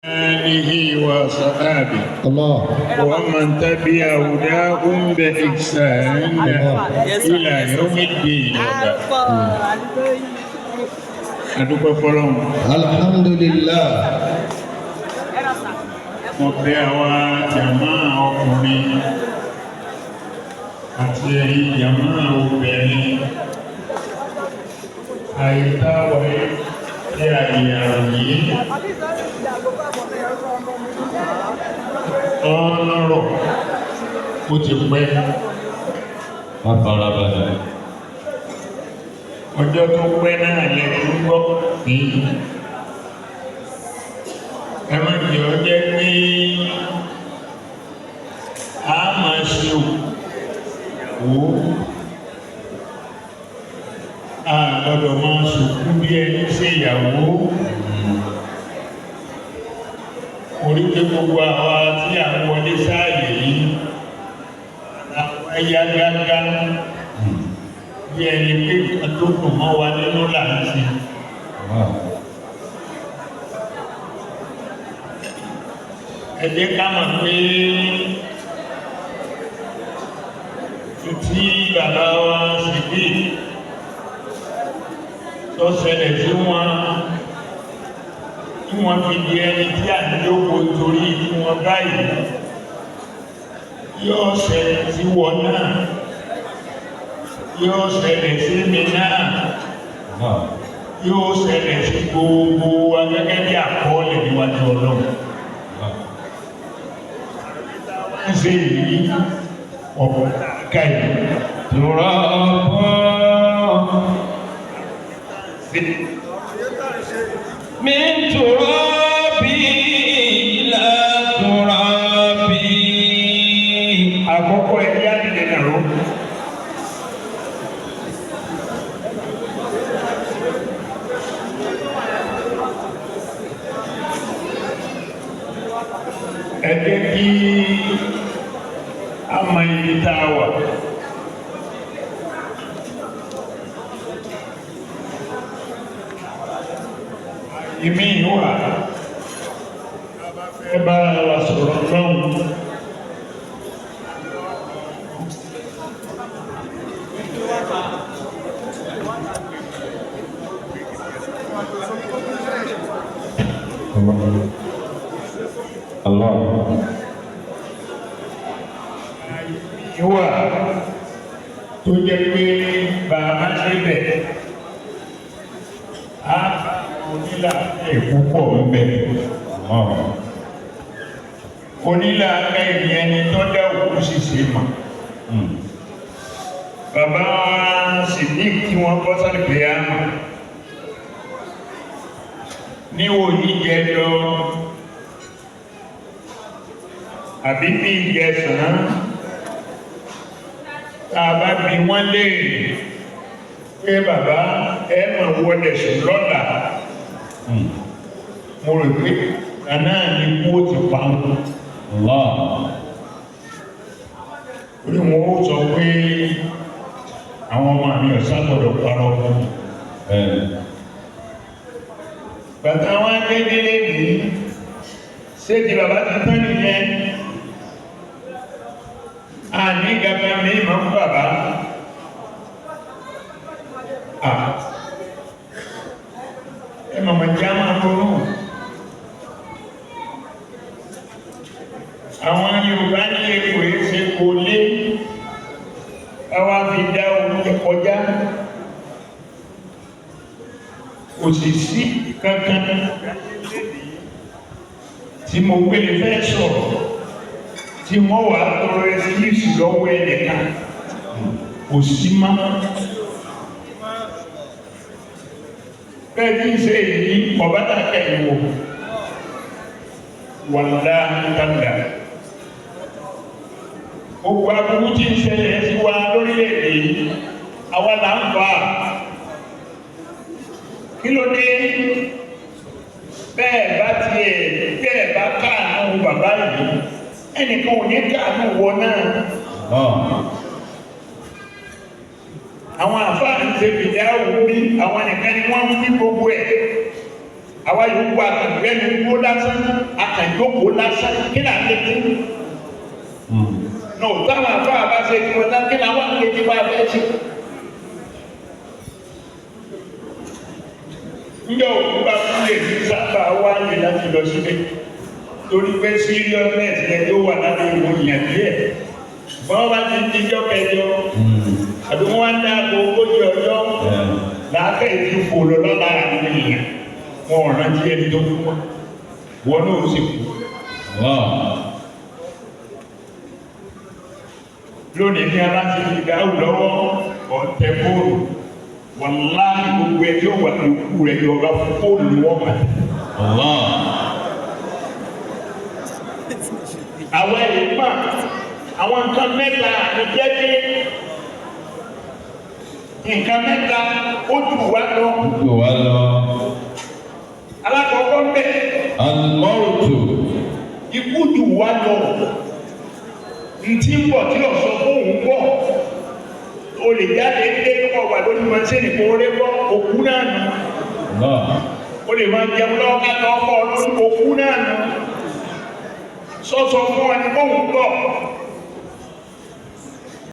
آله وصحابه الله. ومن تبع هداهم بإحسان إلى يوم الدين. Adúpẹ́ fọ́lọ́run. الحمد لله. Mo bẹ̀ àwa jàmá ọkùnrin àti ẹ̀yin jàmá obìnrin. Àyíká wọ̀nyí ní àyè àròyé. Ọlọ́rọ̀ ó ti pẹ́. Wọ́n farabalẹ̀. Ọjọ́ tó pẹ́ náà lẹ ti ń gbọ́ ní. Ẹ má jẹ́ ọ jẹ́ pé a máa ṣe òkú. A gbọ́dọ̀ máa sùnkú bí ẹni ṣe ìyàwó. Orí pé gbogbo àwa tí à ń wọlé sáàyè yìí, àwọn ẹ̀yà gágá bí ẹni pé nǹkan tó dùn mọ́ wa nínú là ń ṣe. Ẹ jẹ́ ká mọ̀ pé tí bàbá wa sì bí tó ṣẹlẹ̀ sí wọn tí wọ́n fi di ẹni tí à ń jókòó torí tí wọ́n báyìí yóò ṣẹlẹ̀ sí wọn náà, yóò ṣẹlẹ̀ sí mi náà, yóò ṣẹlẹ̀ sí gbogbo wa gẹ́gẹ́ bí àkọọ́lẹ̀ níwájú Ọlọ́run. Ń ṣe yìí ọ̀pọ̀ káyìí. تراب من تراب إلى تراب. Àkọ́kọ́, ẹbí àdìdẹ nàró. Ẹ jẹ́ kí a mọ ibi tá a wà. Ìmí wà ẹ bá wa sọ̀rọ̀ lọ́hùn. Allah. Wà tó jẹ́ pé bàbá débẹ̀, á bá onílà púpọ̀ ń bẹ̀. Onílà ẹ̀yìn ẹni tó dá òkú sì ṣe mọ̀. Bàbá sì ní kí wọ́n bọ́ sáré pé á mọ̀. Níwò yìí jẹjọ àbí bí ìjẹsàn-án, tá a bá bi wọ́n léèrè pé, "Bàbá, ẹ mọ̀ wọlé sùn lọ́la?" Mo rò pé àná ni kú ó ti pa wọn. Allah. Orí wọn ó sọ pé àwọn ọmọ mi ọ̀sán gbọ́dọ̀ parọ́ fún mi. Bàtà wọn dédélé ní ṣé ti bàbá ti tán nìyẹn? Àní gàgà mi máa ń bàbá. À ẹ màmá jẹ́ àmà ronú. Àwọn Yorùbá ní èkó ṣe kò lé káwá fi dá oúnjẹ kọjá. Kò sì sí kankan tí mo gbélé fẹ́ sọ̀rọ̀ tí wọ́n wà tọrọ excuse lọ́wọ́ ẹnìkan, kò sí mọ́. Bẹ́ẹ̀ ní ṣe èyí ọ̀bátàkẹ́ ìwò wàláhì tàlà. Gbogbo aburú tí ń ṣẹlẹ̀ sí wa lórílẹ̀-èdè yìí, àwa là ń fà á. Kí ló dé? Bẹ́ẹ̀ bá tiẹ̀ bẹ́ẹ̀ bá káàánú bàbá yìí, ẹnìkan ò ní káàánú wọ náà. Àwọn àfáà ń ṣe fìdáwò bí àwọn nìkan ni wọ́n ń wí gbogbo ẹ̀. Àwa yòókù àtàgbẹ́nu kó lásán. sá kí là ń létí. Nù táwọn afá bá ṣe kí wọn tán, kí làwọn ń létí bá fẹ́ ṣe. Njẹ́ òkú bá kú lè ní sábà wáyé láti lọ sílé torí pé seriousness yẹn yóò wà lábẹ́ ìwòyàn díẹ̀. Wọ́n bá ti di ijọ́ kẹjọ àbí wọ́n wá ń dá aago 40 ọjọ́ làákẹ́ ìdí fò lọ lọ́la àwọn èèyàn, wọn ò rántí ẹni tó kú wọn, wọn náà ó sì kú. Allah. Lónìí ní abá ti fi dáhùn lọ́wọ́ ọ̀tẹ̀ fóònù, wàláhì gbogbo ẹ tí ó wà ní ikú rẹ̀ yọ ọba fóònù ni wọ́n máa tẹ̀. Allah. Àwọn ẹ̀yìn mà àwọn nǹkan mẹ́ta ní jẹ́jẹ́, nǹkan mẹ́ta ó jù wá lọ. Jù wá lọ. Alákọ̀ọ́kọ́ ń bẹ̀. Al-mawtu. Ikú jù wá lọ. Ntí ń bọ̀ tí ọ̀sán fóun bọ̀, o lè jáde dé kọ́ wà lórí mọ́sẹ́nì kó ré bọ́, òkú náà nù. Allah. O lè máa jẹun lọ́wọ́ ká lọ́ bọ́ lórí, òkú náà nù. Sọ́sọ fún ẹni fóun bọ̀.